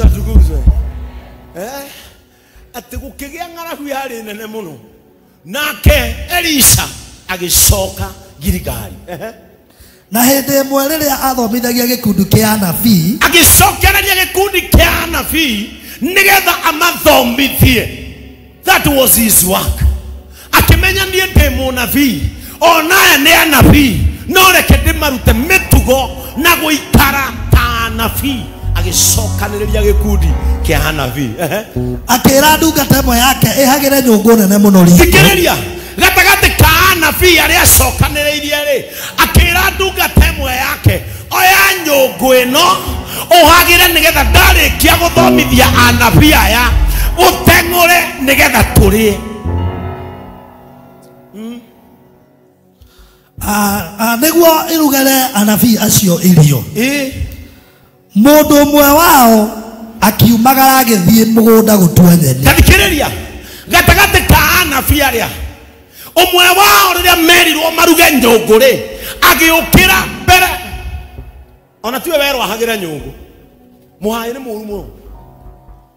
Atukuzwe. Atĩ gũkĩgĩa ng'aragu yarĩ nene mũno, nake Elisha agĩcoka Giligali. Na hĩndĩ ĩmwe rĩrĩa athomithagia gĩkundi kĩa anabii, agĩcokereria gĩkundi kĩa anabii nĩgetha amathomithie. That was his work. Akĩmenya niĩ ndĩ mũnabii, onaya nĩ anabii, no reke ndĩmarute mĩtugo na gũikara ta anabii. Agĩcokanĩrĩria gĩkundi kĩa anabii. Akĩra ndungata ĩmwe yake ĩhagĩre nyũngũ nene mũno riko. Thikĩrĩria, gatagatĩ ka anabii arĩa acokanĩrĩirie rĩ, akĩra ndungata ĩmwe yake, oya nyũngũ ĩno ũhagĩre nĩgetha ndarĩkia gũthomithia anabii aya ũteng'ũre nĩgetha tũrĩe. Nĩguo ĩrugĩre anabii acio irio. Mũndũ ũmwe wao akiumagara agĩthiĩ mũgũnda gũtua nyeni. Tathikĩrĩria, gatagatĩ ka anabii arĩa ũmwe wao rĩrĩa merirwo maruge nyũngũ rĩ, agĩũkĩra mbere. Ona tiwe werwo ahagĩre nyũngũ. Mũhaĩ nĩ mũru mũno.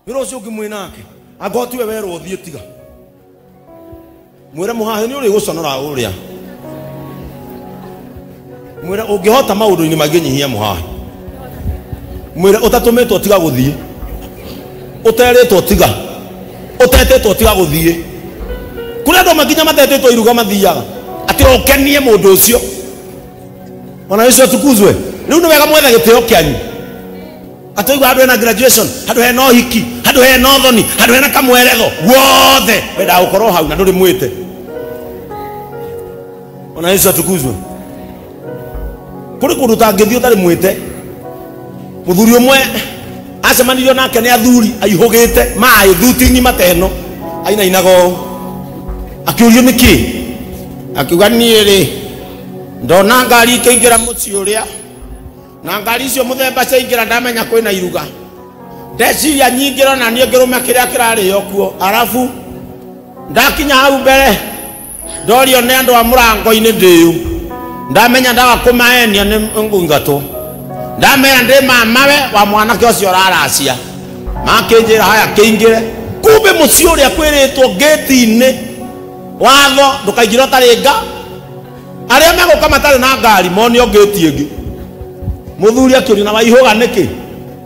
Wĩra ũcio ũngĩ mwĩ nake, angorwo tiwe werwo ũthiĩ tiga. Mwĩre mũhaĩ nĩ ũrĩgũconora ũrĩa. Mwĩre ũngĩhota maũndũ-inĩ maingĩ nyihia mũhaĩ. Mwĩre ũtatũmĩtwo tiga gũthiĩ, ũterĩtwo tiga, ũtetĩtwo tiga gũthiĩ. Kũrĩ andũ makinya matetĩtwo iruga mathiaga atĩ ũkenie mũndũ ũcio. Ona Yesu atukuzwe. Rĩu nĩ wega mwethe gĩtĩo kĩanyu. Atĩ ũigua handũ hena graduation, handũ hena ũhiki, handũ hena ũthoni, handũ hena kamweretho, guothe wendaga gũkorwo hau na ndũrĩ mwĩte. Ona Yesu atukuzwe. Kũrĩ kũndũ ũtangĩthiĩ ũtarĩ mwĩte. Mũthuri ũmwe acemanirio nake nĩ athuri aihũgĩte maĩ thuti ng'ima ta ĩno, ainainaga ũũ. Akĩũrio nĩkĩ, akiuga niĩ rĩ ndona ngari ikĩingĩra mũciĩ ũrĩa, na ngari icio mũthemba ciaingĩra ndamenya kwĩna iruga, ndeciria nyingĩra na niĩ ngĩrũme kĩrĩa kĩrarĩo kuo. Arabu ndakinya hau mbere ndorio nĩ andũ a mũrango-inĩ ndĩũ, ndamenya ndaga kũmaenia nĩ ngũingatwo. Ndamera ndĩ mamawe wa mwanake ũcio ũraracia, makĩnjĩra haya kĩingĩre. Kumbe mũciĩ ũrĩa kwĩrĩtwo ngĩti-inĩ watho ndũkaingĩre ũtarĩ nga, arĩa megũka matarĩ na ngari monio ngĩti ĩngĩ. Mũthuri akĩũria na waihũga nĩkĩ?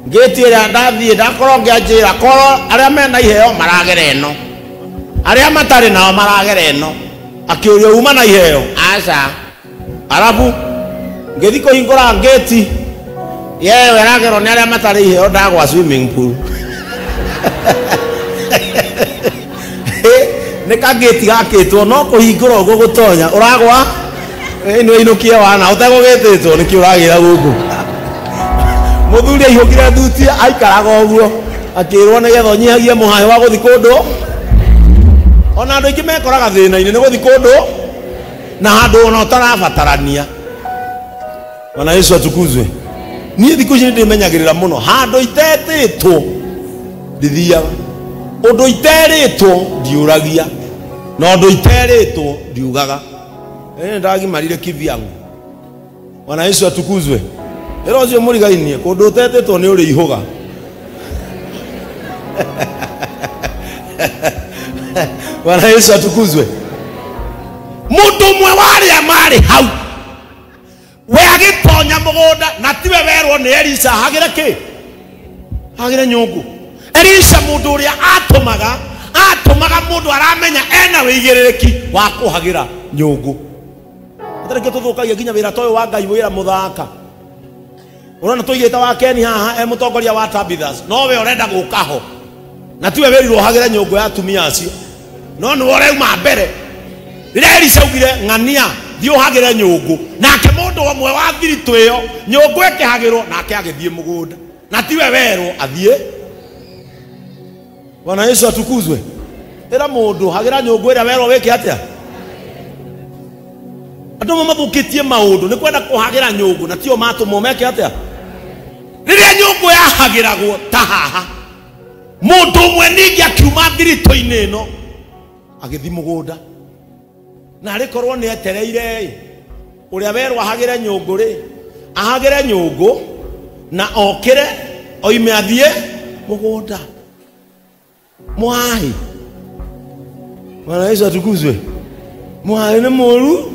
Ngĩti ĩrĩa ndathiĩ ndakorwo ngĩanjĩra korwo arĩa mena iheo maragera ĩno, arĩa matarĩ nao maragera ĩno. Akĩũria uma na iheo? Aca. Arabu ngĩthiĩ kũhingũra ngĩti yewe ĩragerwo nĩ arĩa matarĩ iheo, ndagwa swimming pool. Nĩ kangĩti gakĩtwo no kũhingũra ũguo gũtonya ũragwa nĩ wainũkie wana ũtegũgĩtĩtwo nĩkĩ ũragĩra gũkũ. Mũthuri aihũkire thuti aikaraga ũguo akĩrwo nĩgetha ũnyihagie mũhaĩ wa gũthiĩ kũndũ. Ona andũ aingĩ mekoraga thĩna-inĩ nĩ gũthiĩ kũndũ na handũ ona ũtarabatarania. Bwana Yesu atukuzwe. Niĩ thikũ ici nĩndĩmenyagĩrĩra mũno, handũ itetĩtwo ndithiaga, ũndũ iterĩtwo ndiũragia, na ũndũ iterĩtwo ndiugaga. Ndagimarire kivyangu. Bwana Yesu atukuzwe. Ĩra ũcio mũrigainie kũndũ ũtetĩtwo nĩ ũrĩ ihũga. Bwana Yesu atukuzwe. Mũndũ ũmwe wa arĩa marĩ hau we agĩtonya mũgũnda na tiwe werwo nĩ Elisha hagĩre kĩ? Hagĩre nyũngũ. Elisha mũndũ ũrĩa atũmaga mũndũ aramenya ena wĩigĩrĩrĩki wa kũhagĩra nyũngũ. Atarĩ tũthũkagia nginya wĩra ta ũyũ wa Ngai, wĩra mũthaka. Ũrona tũigĩte wa Ken haha e mũtongoria wa Tabithas, no we ũrenda gũka ho na tiwe wĩrirwo hagĩre nyũngũ ya atumia acio, no nĩwe ũrauma mbere. Rĩrĩa Elisha augire ng'ania thiĩ ũhagĩre nyũngũ, nake mũndũ ũmwe wa thiritũ ĩyo nyũngũ ĩkĩhagĩrwo nake agĩthiĩ mũgũnda na tiwe werwo athiĩ. Bwana Yesu atukuzwe. Ĩra mũndũ hagĩra nyũngũ ĩrĩa werwo wĩke atĩa? Andũ amwe mathũkĩtie maũndũ nĩ kwenda kũhagĩra nyũngũ na tio matũmwo meke atĩa? Rĩrĩa nyũngũ yahagĩragwo ta haha, mũndũ ũmwe ningĩ akiuma thiritũ-inĩ ĩno agĩthiĩ mũgũnda, na arĩ korwo nĩ etereire ũrĩa werwo ahagĩre nyũngũ rĩ, ahagĩre nyũngũ na okĩre oime athiĩ. Mũgũnda. Mwahi. Bwana Yesu atukuzwe. Mwahi nĩ mũru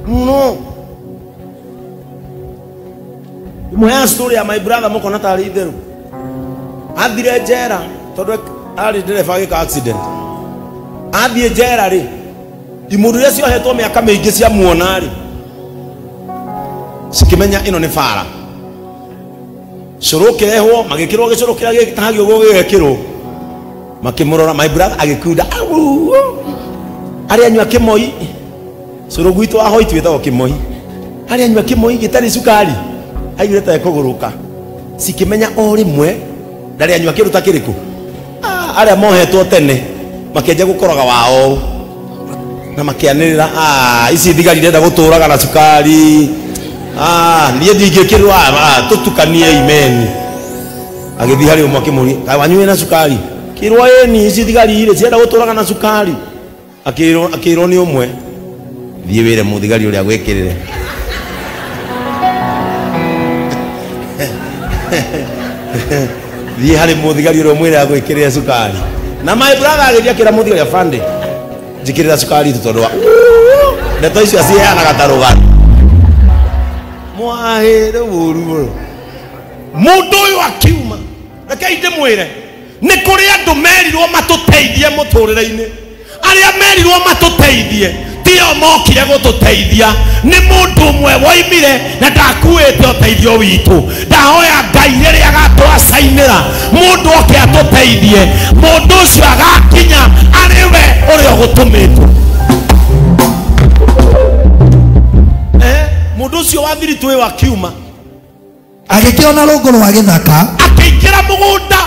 mũno. Imwe story ya my brother mukona tarĩ itherũ. Athire njera tondũ arĩ ndereba agĩka accident. Athiĩ njera rĩ, imũndũ iria ciohetwo mĩaka mĩingĩ ciamuona rĩ, cikĩmenya ĩno nĩ bara. Cũrũ ũkĩrehwo, magĩkĩrwo gĩcũrũ kĩrĩa gĩtahagio ũguo gĩgekĩrwo. Makĩmũrora, my brother agĩkunda. Arĩa anyua kĩmoi, cũrũ gwitũ wa Hoit wĩtagwo kĩmoi. Arĩa anyua kĩmoi gĩtarĩ cukari, aiguire ta ekũgũrũka. Cikĩmenya o rĩmwe ndarĩ anyua kĩndũ ta kĩrĩkũ. Arĩa mohetwo tene makĩanjia gũkoroga wao na makĩanĩrĩra, ici thigari irenda gũtũraga na cukari, niĩ ndingĩkĩrwo, tũtukanie imeni. Agĩthiĩ harĩ ũmwe akĩmũria, kaĩ wanyu wĩna cukari? Kĩrwo ĩni, ici thigari irĩ cirenda gũtũraga na cukari. Akĩrwo nĩ ũmwe, thiĩ wĩre mũthigari ũrĩa agwĩkĩrĩre. Thiĩ harĩ mũthigari ũrĩa ũmwĩre agwĩkĩrĩre cukari. Na my brother agĩthiĩ akĩra mũthigari, afande, njĩkĩrĩra cukari tu tondũ wa ndeto icio ciheanaga ta rũgano. Mwahĩ rĩu ũru mũno. Mũndũ ũyũ akiuma, rekei ndĩmwĩre, nĩ kũrĩ andũ merirwo matũteithie mũtũrĩre-inĩ. Arĩa merirwo matũteithie tio mokire gũtũteithia, nĩ mũndũ ũmwe woimire na ndakuĩte ũteithio witũ. Ndahoya Ngai rĩrĩa agatũacainĩra mũndũ oke atũteithie, mũndũ ũcio agakinya arĩ we ũrĩa ũgũtũmĩtwo. Mũndũ ũcio wa thiritũ ĩyo akiuma, agĩkĩona rũngũ rwa gĩthaka, akĩingĩra mũgũnda.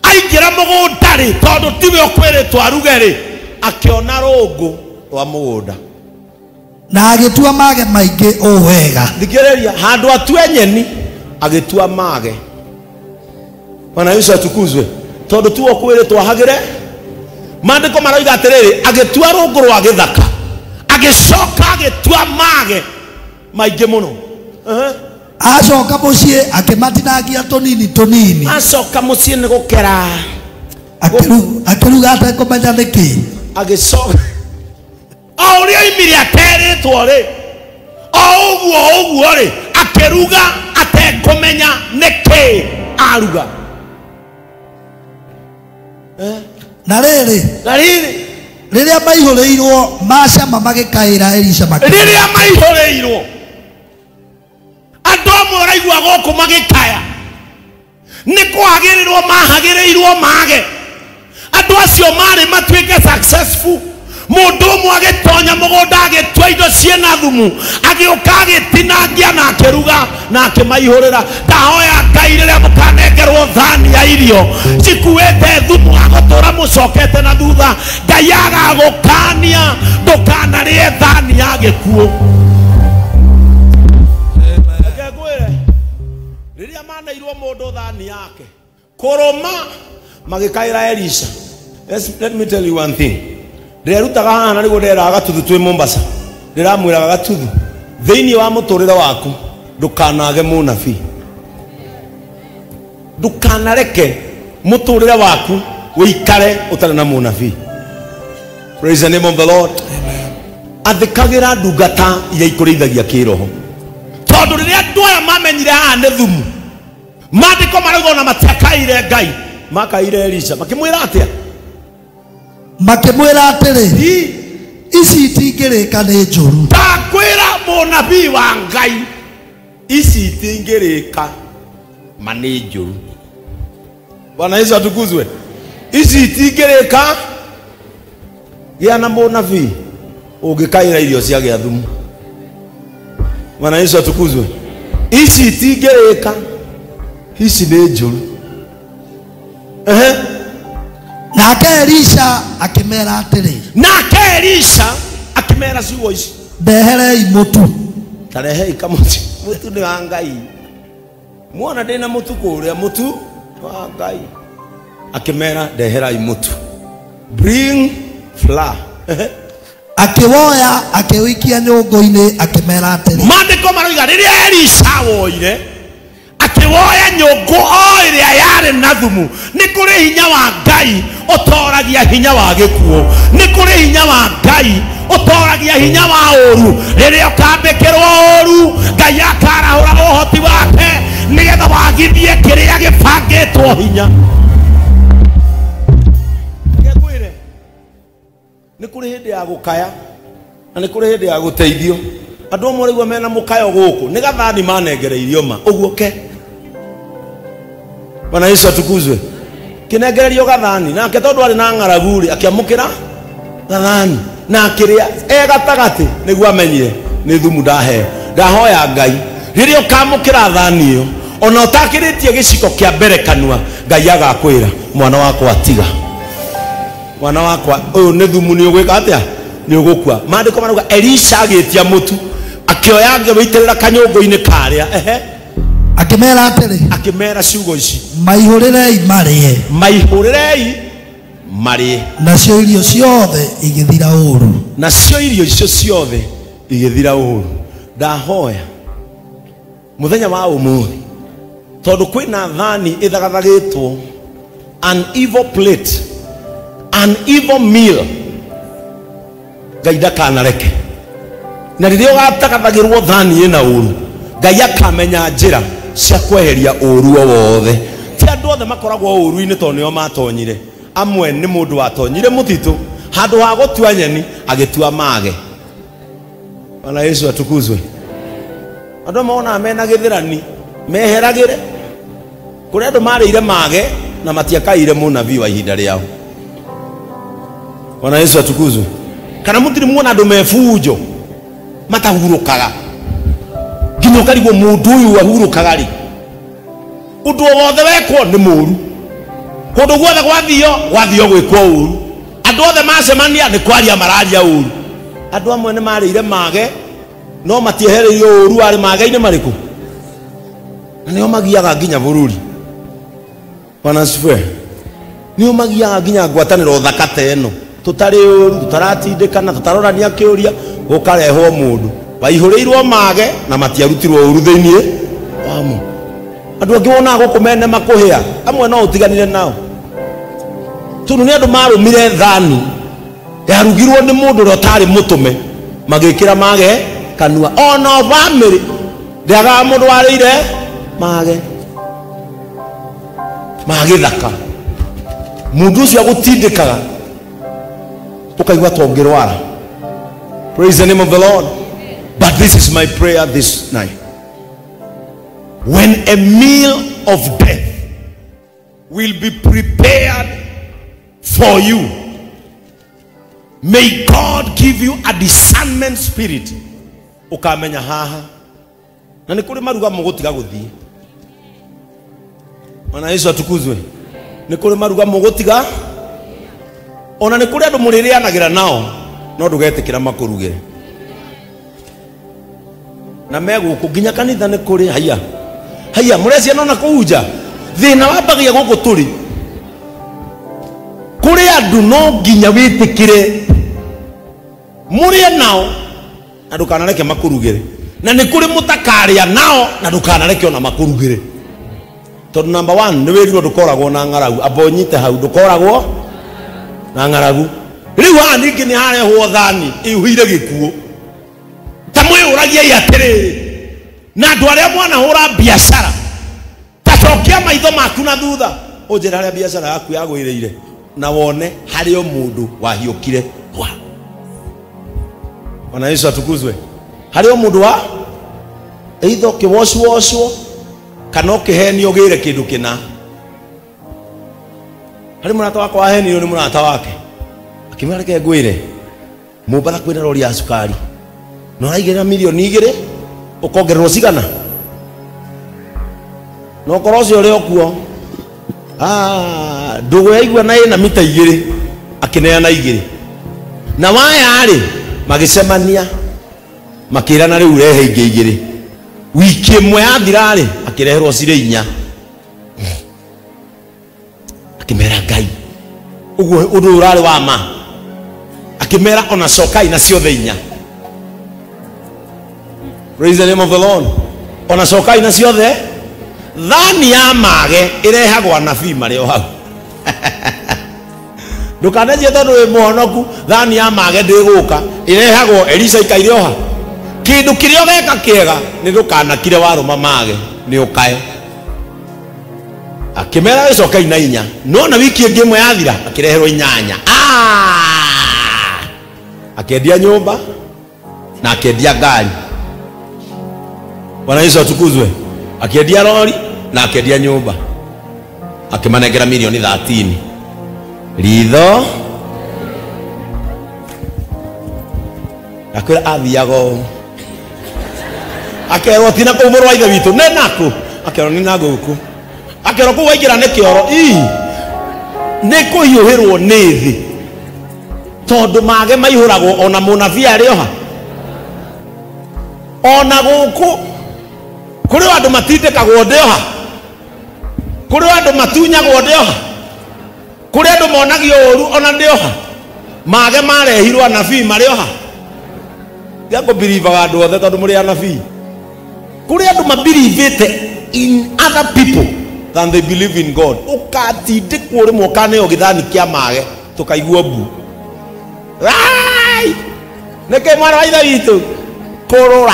Aingĩra mũgũnda rĩ, tondũ tiwe ũkwĩrĩtwo aruge rĩ, akĩona rũngũ rwa mũgũnda na agĩtua mage maingĩ ũũ wega. Thikĩrĩria, handũ atue nyeni agĩtua mage. Bwana Yesu atukuzwe. Tondũ tiwe ũkwĩrĩtwo ahagĩre. Maandĩko maroiga atĩrĩrĩ, agĩtua rũngũ rwa gĩthaka, agĩcoka agĩtua mage maingĩ mũno. Acoka mũciĩ akĩmatinangia tũnini tũnini. Acoka mũciĩ nĩ gũkera, akĩruga atekũmenya nĩkĩ. Agĩcoka o ũrĩa oimire aterĩtwo rĩ, o ũguo ũguo rĩ, akĩruga atekũmenya nĩkĩ aruga. Na rĩrĩ, rĩrĩa maihũrĩirwo macama magĩkaĩra Elisha makĩmwĩra. Rĩrĩa maihũrĩirwo andũ amwe ũraigua gũkũ magĩkaya, nĩ kwagĩrĩrwo mahagĩrĩirwo mage. Andũ acio marĩ matuĩke successful. Mũndũ ũmwe agĩtonya mũgũnda agĩtua indo ciĩna thumu, agĩũka agĩtinangia na akĩruga na akĩmaihũrĩra. Ndahoya Ngai rĩrĩa mũkanengerwo thani ya irio cikuĩte thumu wa gũtũra mũcokete na thutha, Ngai agagũkania ndũkanarĩe thani ya gĩkuũ. Reke ngwĩre, rĩrĩa maneirwo mũndũ thani yake kũrũma, magĩkaĩra Elisha. Let me tell you one thing. Ndĩrerutaga haha na nĩguo ndĩreraga Gatuthu twĩ Mombasa, ndĩramwĩraga Gatuthu, thĩinĩ wa mũtũrĩre waku ndũkanage mũnabii. Ndũkanareke mũtũrĩre waku ũikare ũtarĩ na mũnabii. Praise the name of the Lord. Athĩkagĩra ndungata iria ikũrĩithagia kĩroho, tondũ rĩrĩa andũ aya mamenyire haha nĩ thumu, maandĩko marauga ona matiakaire Ngai, makaire Elisha. Makĩmwĩra atĩa? Makĩmwĩra atĩrĩ, ici itingĩrĩka nĩ njũru. Ndakwĩra mũnabii wa Ngai, ici itingĩrĩka ma nĩ njũru. Bwana Yesu atukuzwe. Ici itingĩrĩka. Gĩa na mũnabii ũngĩkaĩra irio ciagĩa thumu. Bwana Yesu atukuzwe. Ici itingĩrĩka, ici nĩ njũru. Nake Elisha akĩmera atĩrĩ, nake Elisha akĩmera ciugo ici, ndeherei mũtu. Tarehei kamũtu. Mũtu nĩ wa Ngai. Muona ndĩna mũtu kũrĩa, mũtu wa Ngai. Akĩmera ndeherai mũtu. Bring flour. Akĩwoya akĩũikia nyũngũ-inĩ akĩmera atĩrĩ, Maandĩko maroiga rĩrĩa Elisha woire akĩwoya nyũngũ o ĩrĩa yarĩ thumu. Nĩ kũrĩ hinya wa Ngai ũtoragia hinya wa gĩkuũ. Nĩ kũrĩ hinya wa Ngai ũtoragia hinya wa ũru. Rĩrĩa ũkambĩkĩrwo ũru, Ngai akarahũra ũhoti wake nĩgetha wagithie kĩrĩa gĩbangĩtwo hinya. Reke ngwĩre, nĩ kũrĩ hĩndĩ ya gũkaya na nĩ kũrĩ hĩndĩ ya gũteithio. Andũ amwe ũraigua mena mũkayo gũkũ nĩ gathani manengereirio ma ũguo ke. Bwana Yesu atukuzwe. Kĩnengererio gathani nake tondũ arĩ na ng'aragu rĩ, akĩamũkĩra gathani na akĩrĩa e gatagatĩ nĩguo amenyire nĩ thumu ndaheo. Ndahoya Ngai rĩrĩa ũkamũkĩra thani ĩyo ona ũtakĩrĩtie gĩciko kĩa mbere kanua, Ngai agakwĩra mwana wakwa tiga, mwana wakwa ũyũ nĩ thumu, nĩ ũgwĩka atĩa? Nĩ ũgũkua. Maandĩko marauga Elisha agĩtia mũtu akĩoya akĩwĩitĩrĩra kanyũngũ-inĩ karĩa, ehe, Akĩmera atĩrĩ, akĩmera ciugo ici, maihũrĩrei marĩe. Maihũrĩrei marĩe. Nacio irio ciothe igĩthira ũru. Nacio irio icio ciothe igĩthira ũru. Ndahoya mũthenya wa ũmũthĩ, tondũ kwĩna thani ĩthagathagĩtwo, an evil plate, an evil meal, Ngai ndakanareke. Na rĩrĩa ũgatagathagĩrwo thani ĩna ũru, Ngai akamenya njĩra cia kweheria ũru o wothe. Ti andũ othe makoragwo ũru-inĩ tondũ nĩo matonyire. Amwe nĩ mũndũ watonyire mũtitũ, handũ ha gũtua nyeni agĩtua mage. Bwana Yesu atukuzwe. Andũ monaga mena gĩthĩrani meheragĩre. Kũrĩ andũ marĩire mage na matiakaire mũnabii wa ihinda rĩao. Bwana Yesu atukuzwe. Kana mũtirĩ muona andũ mebunjo matahurũkaga, nginya ũkarigwo mũndũ ũyũ ahurũkaga rĩ, ũndũ o wothe wekwo nĩ mũru, kũndũ guothe gwathio gwathio gwĩkwo ũru, andũ othe macemania nĩ kwaria mararia ũru. Andũ amwe nĩ marĩire mage no matiehereirio ũru warĩ mage-inĩ marĩkũ, na nĩo magiaga nginya bũrũri. Bwana asifiwe. Nĩo magiaga nginya ngwatanĩro thaka ta ĩno, tũtarĩ ũru, tũtaratindĩkana, tũtarorania kĩũria, gũkarehwo mũndũ waihũrĩirwo mage na matiarutirwo ũru thĩinĩ wamo. Andũ angĩ wonaga gũkũ mene makũhĩa, amwe no ũtiganire nao tondũ nĩ andũ marũmire thani yarugirwo nĩ mũndũ ũrĩa ũtarĩ mũtũme, magĩkĩra mage kanua. Ona bamĩrĩ ndĩagaga mũndũ warĩire mage magĩthaka. Mũndũ ũcio agũtindĩkaga ũkaigua ta ũngĩrwara. Praise the name of the Lord. But this is my prayer this night. When a meal of death will be prepared for you, may God give you a discernment spirit. Ukamenya haha na nĩ kũrĩ maruga mũgũtiga gũthiĩ. Bwana Yesu atukuzwe. Nĩ kũrĩ maruga mũgũtiga, ona nĩ kũrĩ andũ mũrĩrĩanagĩra nao no ndũgetĩkĩra makũrugĩre. Na megũkũ nginya kanitha nĩ kũrĩ haiya haiya mũreciana ona kũu nja. Thĩna wambagia gũkũ tũrĩ, kũrĩ andũ no nginya wĩtĩkĩre mũrĩe nao na ndũkanareke makũrugĩre, na nĩ kũrĩ mũtakarĩa nao na ndũkanareke ona makũrugĩre. Tondũ number 1 nĩ wĩrirwo ndũkoragwo na ng'aragu, amba ũnyite hau, ndũkoragwo na ng'aragu. Rĩu haha ningĩ nĩ harehwo thani ĩihũire gĩkuũ. Ta mwĩyũragiei atĩrĩrĩ, na andũ arĩa mwanahũra biacara, ta cokia maitho maku na thutha ũnjĩre harĩa biacara yaku yagwĩrĩire, na wone harĩ o mũndũ wahiũkire wa. Bwana Yesu atukuzwe. Harĩ o mũndũ wa either ũkĩwocwoshwo kana ũkĩhenio ũgĩre kĩndũ kĩna. Harĩ mũrata wakwa wahenirio nĩ mũrata wake, akĩmwĩra reke ngwĩre, Mombatha kwĩna rori ya cukari na ũraigĩrĩra milioni 2 ũkongererwo cigana, na ũkorwo ũcio ũrĩ o kuo ndũgũ yaigua na ĩna mita 2 akĩneana 2 na waya rĩ magĩcemania makĩrana rĩu rehe ingĩ 2. Wiki ĩmwe yathira rĩ akĩreherwo cirĩ 4. Akĩmera Ngai ũguo ũndũ ũrarĩ wa ma, akĩmera ona cokai na ciothe 4. Praise the name of the Lord. Ona cokai na ciothe. Thani ya mage ĩrehagwo anabii marĩ o hau. Ndũkanenjie tondũ wĩ mũhonoku, thani ya mage ndĩgũka, ĩrehagwo Elisha ikaire o ha. Kĩndũ kĩrĩa ũgeka kĩega nĩ ndũkanakire warũma mage nĩ ũkae. Akĩmera gĩcokei na inya, no na wiki ĩngĩ ĩmwe yathira akĩreherwo inyanya. Akĩendia nyũmba na akĩendia ngari. Bwana Yesu atukuzwe. Akĩendia rori na akĩendia nyũmba, akĩmanengera milioni 13. Ritho akwĩra athiaga ũũ, akerwo ti na kũu mũrũ wa ithe witũ nĩ nakũ, akerwo nĩ na gũkũ, akerwo kũu waingĩra nĩ kĩoro, ii nĩ kũhiũhĩrwo nĩ thĩ, tondũ mage maihũragwo ona mũnabii arĩ oha. Ona gũkũ kũrĩ andũ matindĩkagwo ndĩ oha, kũrĩ andũ matunyagwo ndĩ oha, kũrĩ andũ monagio ũru ona ndĩ oha. Mage marehirwo anabii marĩ oha. Ndiakũbirivaga andũ othe tondũ mũrĩ anabii. Kũrĩ andũ mabirivĩte in other people than they believe in God. Ũkatindĩkwo rĩmwe ũkaneo gĩthani kĩa mage tũkaigua mbu. Ai! Nĩkĩ mwana wa ithe witũ? Kũrũra.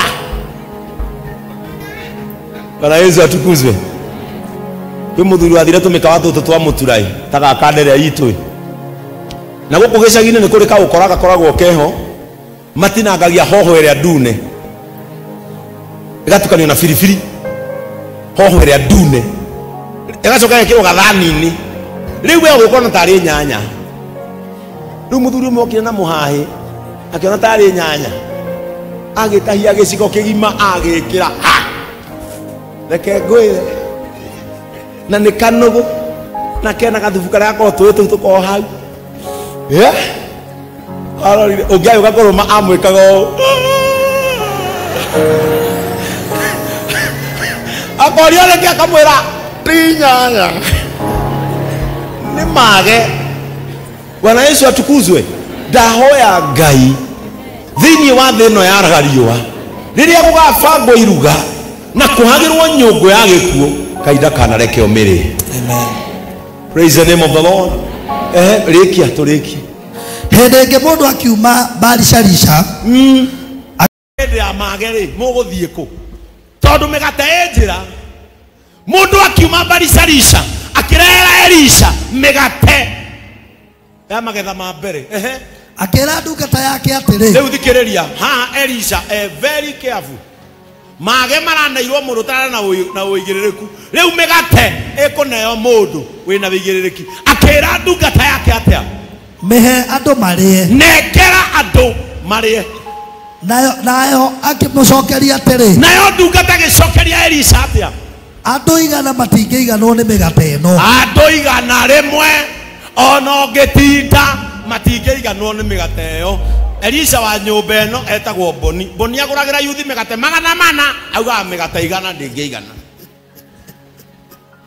Bwana Yesu atukuzwe. Kwĩ mũthuri wathire tũmĩkawa tũtũ twa mũturai ta gaka ndere itũ. Na gũkũ gĩcagi-inĩ nĩ kũrĩ kaũkora gakoragwo keho, matinangagia hoho ĩrĩa ndune ĩgatukanio na biribiri, hoho ĩrĩa ndune ĩgacoka ĩgekĩrwo gathani-inĩ. Rĩu we ũgũkona tarĩ nyanya. Rĩu mũthuri ũmwe okire na mũhahĩ akĩona tarĩ nyanya, agĩtahia gĩciko kĩgima agĩkĩra ha. Reke ngwĩre, na nĩ kanũgũ na kena gathubu karĩa gakoragwo tũĩ tũu tũkoragwo hau. Arorire ũngĩagĩũka kũrũma amwĩkaga ũũ, akoria rĩngĩ akamwĩra ti nyanya nĩ mage. Bwana Yesu atukuzwe. Ndahoya Ngai thĩinĩ wa thĩ ĩno yaraga riũa, rĩrĩa gũgabangwo iruga na kũhagĩrwo nyũngũ ya gĩkuũ, Ngai ndakanareke ũmĩrĩe. Amen. Praise the name of the Lord. Rĩkia tũrĩkie. Hĩndĩ ĩngĩ mũndũ akiuma Bali-Shalisha, hĩndĩ ya mage rĩ, mũgũthiĩ kũ? Tondũ mĩgate ĩ njĩra. Mũndũ akiuma Bali-Shalisha akĩrehera Elisha mĩgate ya magetha ma mbere. Akĩra ndungata yake atĩrĩ, Rĩu thikĩrĩria haha, Elisha very careful. Mage maraneirwo mũndũ ũtarĩ na ũigĩrĩrĩku. Rĩu mĩgate ĩkũneo mũndũ wĩna wĩigĩrĩrĩki. Akĩra ndungata yake atĩa? Mĩhe andũ marĩe. Nengera andũ marĩe. Nayo akĩmũcokeria atĩrĩ, Nayo ndungata ĩgĩcokeria Elisha atĩa? Andũ igana matingĩiganwo nĩ mĩgate ĩno. Andũ igana rĩmwe ona ũngĩtinda matingĩiganwo nĩ mĩgate ĩyo. Elisha wa nyũmba ĩno etagwo Boni. Boni agũragĩra yuthi mĩgate 400, augaga mĩgate 100 ndĩngĩigana.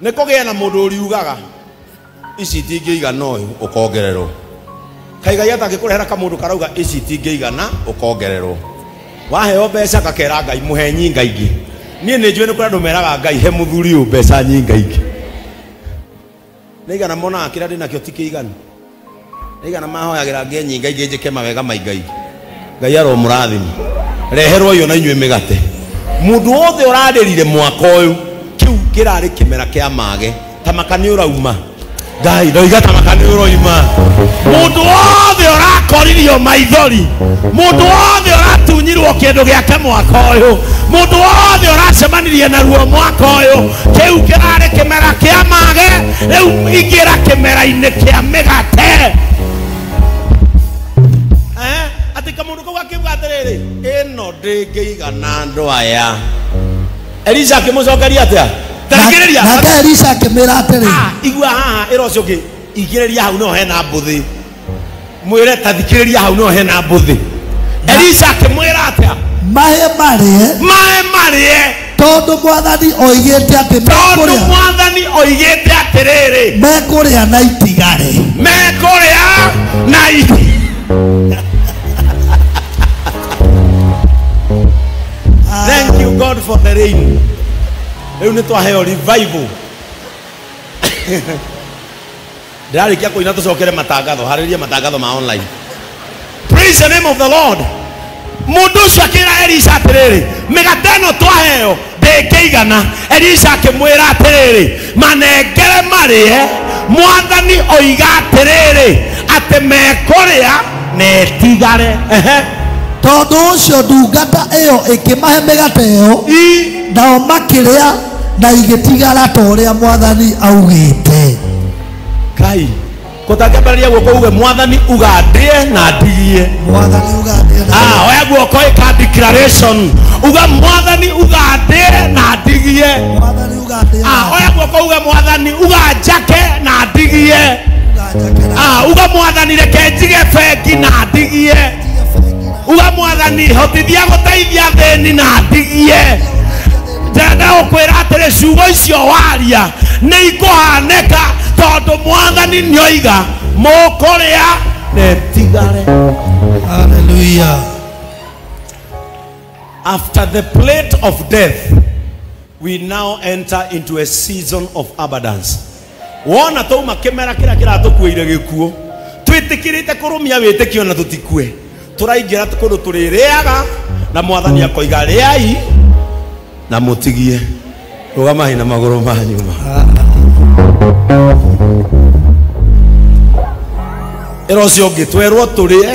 Nĩ kũgĩe na mũndũ ũriugaga ici itingĩigana ũyũ ũkongererwo. Kaĩ Ngai atangĩkũrehera kamũndũ karauga ici itingĩigana ũkongererwo. Waheo mbeca gakera Ngai mũhe nyingaingĩ. Niĩ nĩ njũĩ nĩ kũrĩ andũ meraga Ngai he mũthuri ũyũ mbeca nyingaingĩ. Nĩ igana monaga kĩrĩa ndĩnakĩo ti kĩiganu. Nĩ igana mahoyagĩra ngĩe nyingaingĩ njĩke mawega maingaingĩ. Ngai aromũrathima. Reherwo iyo na inyuĩ mĩgate. Mũndũ wothe ũrarĩrire mwaka ũyũ, kĩu kĩrarĩ kĩmera kĩa mage, ta maka nĩ ũrauma. Ngai ndoiga ta maka nĩ ũroima. Mũndũ wothe ũrakoririo maithori, mũndũ wothe ũratunyirwo kĩndũ gĩake mwaka ũyũ, mũndũ wothe ũracemanirie na ruo mwaka ũyũ, kĩu kĩrarĩ kĩmera kĩa mage, rĩu ingĩra kĩmera-inĩ kĩa mĩgate. Atĩ kamũndũ kau akiuga atĩrĩrĩ, ĩno ndĩngĩigana andũ aya. Elisha akĩmũcokeria atĩa? Tarikĩrĩria. Nake Elisha akĩmwĩra atĩrĩ, Igua haha ĩra ũcio ũngĩ, igĩrĩria hau no hena mbũthĩ. Mwĩre ta thikĩrĩria hau no hena mbũthĩ. Elisha akĩmwĩra atĩa? Mahe marĩe. Mahe marĩe. Tondũ mwathani oigĩte atĩ Tondũ mekũrĩa. mwathani oigĩte atĩrĩrĩ, Mekũrĩa na itigare. Mekũrĩa na itigare. Thank you God for the rain. Rĩu nĩ twaheo revival. Ndĩrarĩkia kũina tũcokere matangatho, harĩria matangatho ma online. Praise the name of the Lord. Mũndũ ũcio akĩra Elisha atĩrĩrĩ, mĩgate ĩno twaheo ndĩngĩigana. Elisha akĩmwĩra atĩrĩrĩ, manengere marĩe, mwathani oiga atĩrĩrĩ, atĩ mekũrĩa na ĩtigare. Ehe. Tondũ ũcio ndungata ĩyo ĩkĩmahe mĩgate ĩyo, nao makĩrĩa na igĩtigara ta ũrĩa mwathani augĩte. Kai kũtangĩambĩrĩria guoko uge mwathani uga ndĩe na ndigie. Mwathani uga ndĩe na Ah, oya guoko ĩka declaration, uga mwathani uga ndĩe na ndigie. Mwathani uga ndĩe na Ah, oya guoko uge mwathani uga njake na ndigie. Uga njake na Ah, uga mwathani reke njige bengi na ndigie. Uga mwathani hotithia gũteithia thĩni na ndigie. Ndĩrenda gũkwĩra atĩrĩ, ciugo icio waria nĩ ikũhanĩka tondũ mwathani nĩoiga mũkũrĩa na ĩtigare. Hallelujah. After the plate of death, we now enter into a season of abundance. Wona twauma kĩmera kĩrĩa kĩratũkuĩire gĩkuũ, twĩtĩkĩrĩte kũrũmia wĩtĩkio na tũtikue, tũraingĩra kũndũ tũrĩrĩaga na mwathani akoiga rĩai na mũtigie. Rũgamai na magũrũ ma nyuma. Ĩra ũcio ũngĩ twerwo tũrĩe